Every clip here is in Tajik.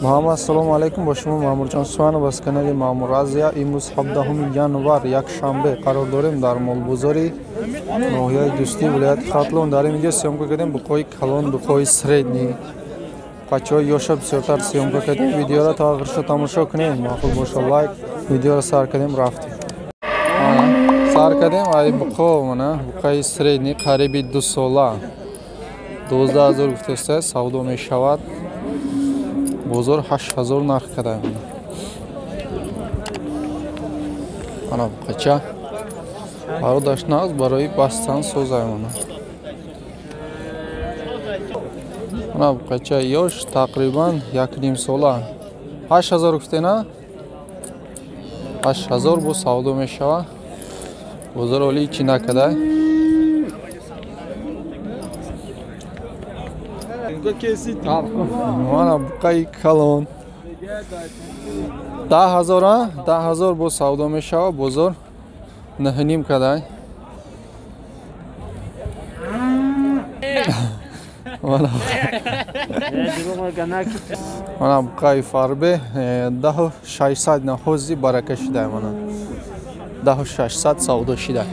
Муҳаммад, ассалому алайкум, бо шумо Маъмурҷон Суҳанов аз канали Маъмур Азия. Имрӯз 17 январ, якшанбе, қарор дорем дар молбозори ноҳияи Дӯстии вилояти Хатлон. Дар ин видео съёмка кардем буқои калон, буқои средний, бачаҳои ёша бисёртар съёмка кардем. Видеоро то охирша тамошо кунем, маъқул боша лайк. Видеоро сар кардем, рафтем. Сар кардем ай буқо, мана буқаи средний қариби 2 сола, 12 000 гуфтаста савдо мешавад. Бозор 8000 нарх кардам. Ана буқача бародаш нағз барои бастан созай. Ана буқача ёш тақрибан 1,5 сола, 8000 гуфтена, 8000 бо савдо мешавад. Бозор оли чӣ накардай. Мана буқаи калон 10 000, 10 000 бо савдо мешавад. Бозор 9,5 кадай. Мана буқаи фарбе 10 600 наҳози барака шидай. Мана 10 600 савдо шидай.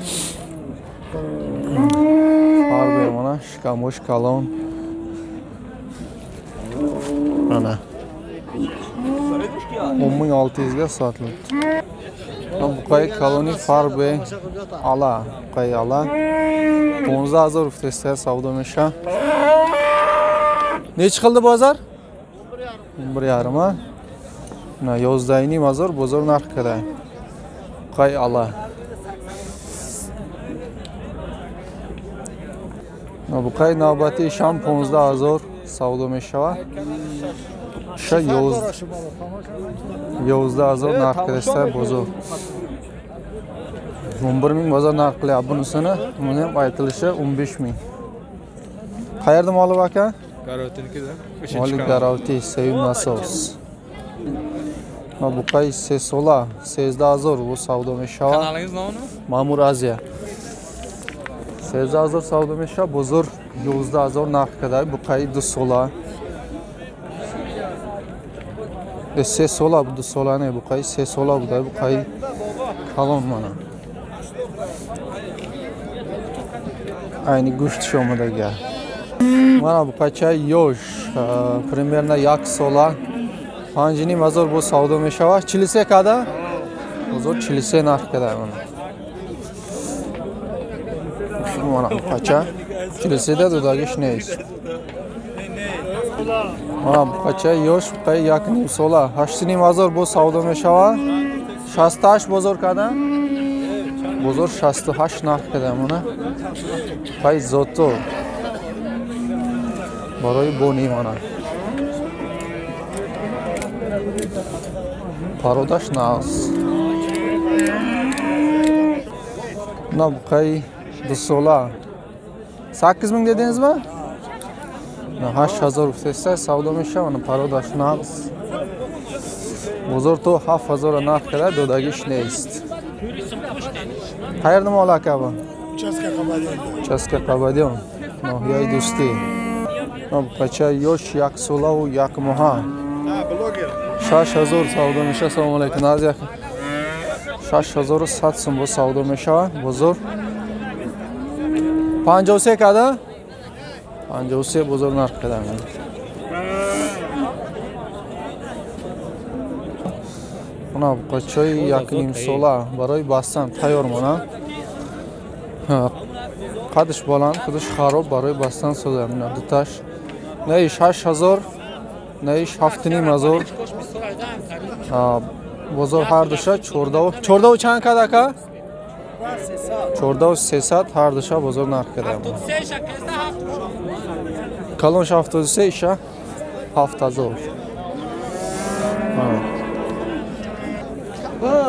Фарбе, мана шикамош калон. Ана 10 600 ga sotilibdi. Buqayi kaloni farbe ала, buqayi ала 15 000 гуфтеста савдо меша. Nechi qildi bozor? 11,5. На 11 500 бозор нарх карда. Buqayi ала. Buqayi навбати шам 15 000 савдо мешавад. Ша 11 000 нарх кардаста бозор. 11 000 бозор нарх qilyapti. Bunisini buni ham aytilishi 15 000. Qayerda moli aka? Garovtinikida. Moli Garovti, sevim nasos. Ma buqay 3 sola 13 000 bu savdo мешавад. Kanalingiz nomini? Ma'mur Aziya. 13 000 savdo мешавад, бозор 11 000 нарх карда. Буқаи 2 сола. 3 сола, 2 сола не, буқаи 3 сола буда, буқаи калон мана. Айни гӯштиш омадага. Мана буқачаи ёш, примерно 1 сола, 5 500 бо савдо мешавад. 43 када? Бозор 43 нарх када мана. Мана буқача 43 да додагиш нест. Мана буқачаи ёш, буқаи 1,5 сола, 8 500 бо савдо мешавад. 68 бозор када? Бозор 68 нарх када мана. Буқаи зото барои бони мана. Пародаш нағз. На буқаи 2 сола 8000 дедингизmi? 8000 гуфтеста савдо мешавад. Мана пародаш нағз. Бозор то 7000 нарх карда, додагиш нест. Qayerda mol aka bu? Участка Қабадион. Участка Қабадион, ноҳияи Дӯстӣ. Буқача ёш 1 солаву 1 моҳа. Блогер. 6000 савдо мешавад. Ассалому алайкум. Назия 6100 сум бо савдо мешавад. Бозор 53 када? 53 бозор нарх када. Мана буқачаи 1,5 сола барои бастан тайёр мона. Қадш баланд, худаш хароб барои бастан соза. Мана дуташ. Наиш 8000, наиш 7500. Бозор ҳар душа 14 14 чанд кад ака? 14 300 ҳар душа бозор нарх када. Калонш 73, иша 7000.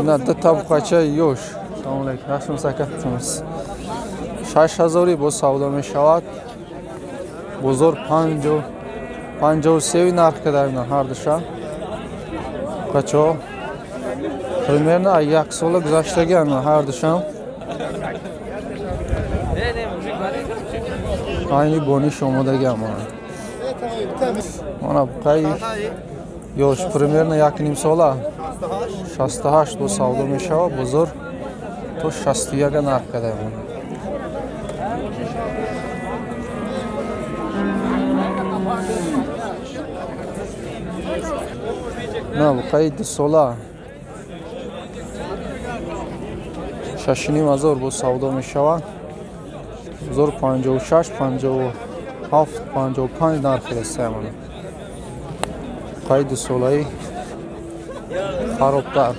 На дута буқачаи ёш. Салому алайкум. Yaxshimisiz aka? 6000 боз савдо мешавад. Бозор 53 нарх када ҳар душа. Буқачо примерно 1 сола гузаштаги ҳар душам. Айни бониш омодаги мана. Мана буқаи Ёш примерно 1,5 сола. 68 бо савдо мешавад. Бозор то 61 нарх кадаем. На буқаи 2 сола 6,5 ҳазор бо савдо мешавад. Бозор 56, 57, 55 нарх расаем. Буқаи 2 солаи харобтар.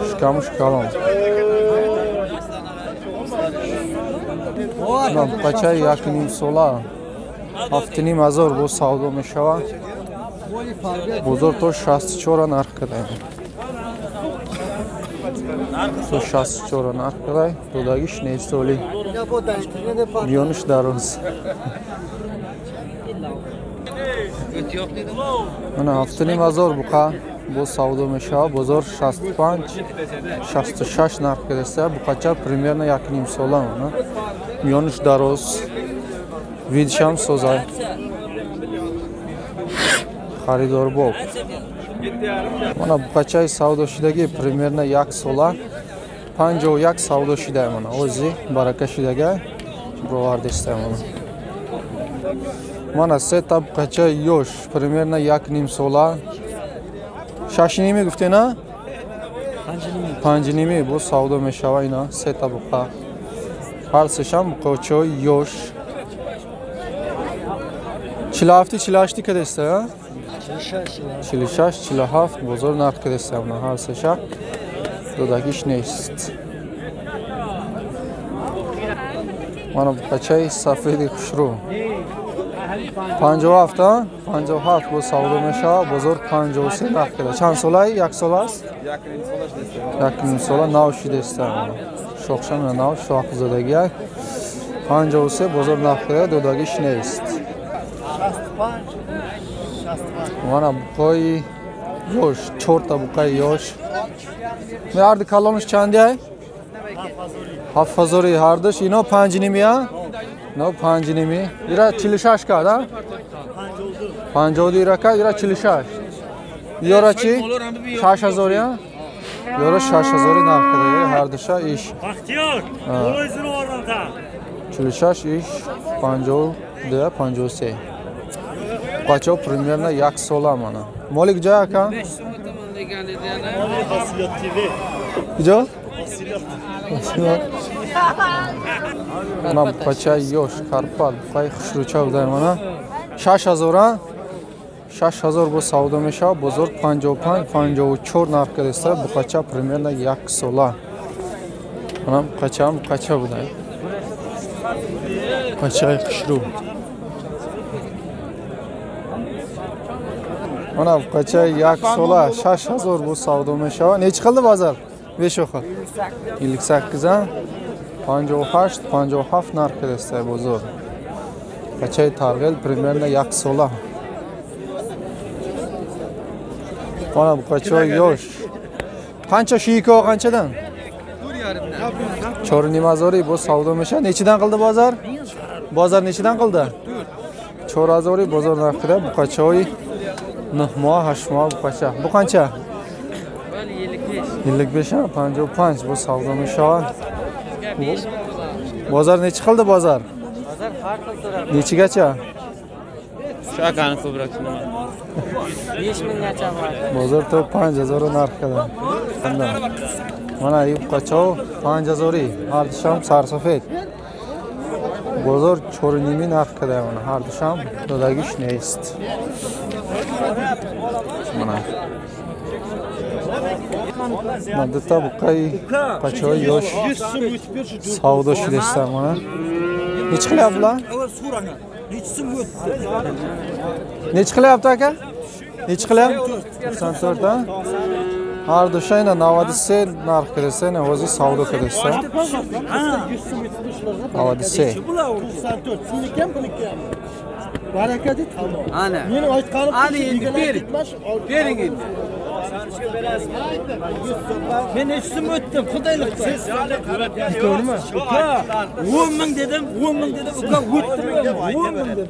Шикамуш калон. На буқачаи 1,5 сола 7,5 ҳазор бо савдо мешавад. Бозор то 64 нарх кадаем. То 64 нарх кадай. Додагиш нест оли. Миёниш дароз. Мана 7,5 ҳазор буқа бо савдо мешавад. Бозор 65, 66 нарх кадаста. Буқача примерно 1,5 сола. Миёниш дароз. Видишам созай. Харидорбоб. Мана буқачаи савдошидагӣ примерно 1 сола 51 савдо шида мана. Ози барака шидага бровардиста мана. Мана се та буқачаи ёш примерно 1,5 сола 6,5 гуфте на? 5,5 бо савдо мешава ина се та буқа. Ҳар сешам буқачаи ёш. 47 48 кадеста? 46, 47 бозор нарх кадеста мана ҳар сеша додагиш нест. Мана буқачаи сафеди хушрӯ 57, 57 бо савдо мешавад. Бозор 53 нарх када. Чанд солаи? 1 сола аст? 1,5 сола нав шидеста. Шохшам нав шохзадагия 53 бозор нарх када, додагиш нест. Мана буқои ёш, 4 та буқаи ёш. Ҳарди калонаш чанди? 7 ҳазори ҳардаш. Ино 5,5 а? Ино 5,5. Ира 46 кад, а? 52 ира кад, ира 46. Ёра чи? 6 ҳазори, а? Ёра 6 ҳазори нарх када, ҳардаша иш. Бахтиёр, болои зиро орната. 46 иш, 52, 53. Буқачаҳо примерно 1 сола мана. Моли куҷо ака? Куҷо? Мана буқачаи ёш, карпат, буқаи хушрӯча будай мана. 6 ҳазор, а? 6 ҳазор бо савдо мешавад. Бозор 55, 54 нарх кадаста. Буқача примерно 1 сола. Мана буқачаам буқача будай. Буқачаи хушрӯ. Мана буқачаи 1 сола 6 ҳазор бо савдо мешавад. Нечи қилди бозор? Бешоха. 58, 58, 57 нарх кадаста бозор. Буқачаи тарғел примерно 1 сола. Мана буқачаи ёш. Қанча шийко қанчадан? 4,5 ҳазори бо савдо мешавад. Нечидан қилди бозор? Бозор нечидан қилди? 4 ҳазори бозор нарх када. Буқачаҳои 9 моҳ, 8 моҳ буқача. Бу қанча? 55, 55 бо савдо мешавад. Бозор нечи қилди бозор? Нечигача? Шакани ko'proq nima? 5 minggacha bor. Bozor то 5 ҳазор нарх када. Мана ин буқачаҳо 5 ҳазори, ҳардушам сарсафед. Бозор 4,5 нарх када мана ҳардушам додагиш нест. Мана. Мана дута буқаи пачаҳои ёш савдо шудеста мана. Нечи qilyapti bular? Nechi qilyapti aka? Nechi qilyapti? 94 а? Ҳар душа ина 93 нарх кадаста, ина ҳозир савдо кадаста. 93. Ana. Ana endi bering. Bering endi. Men nechi so'm o'tdim, xudoylikda. Ko'rma. Uka, 10 ming dedim, 10 ming dedim, uka o'tdim, 10 ming dedim.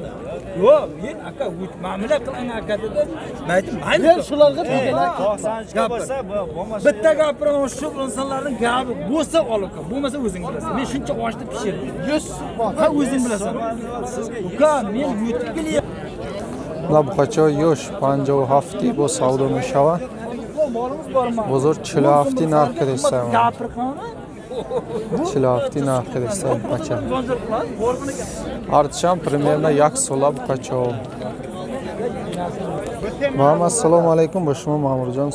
Yo'q, men aka muomala qiling aka dedi. Men aytdim, mayli. Men shularga degan bo'lsa, bo'lmasa. Bitta gapiraman, shu insonlarning gapi bo'lsa olib qol, bo'lmasa o'zing bilasan. Men shuncha oshni pishirdim. 100 bor. Ha, o'zing bilasan. Uka, men yutib kelyapman. На буқачаҳои ёш 57 бо савдо мешавад. Бозор 47 нарх кардеста. 47 нарх кардеста буқача. Артишам примерно як сола буқачаҳо. Муҳаммад, ассалому алайкум, бо шумо Маъмурҷон.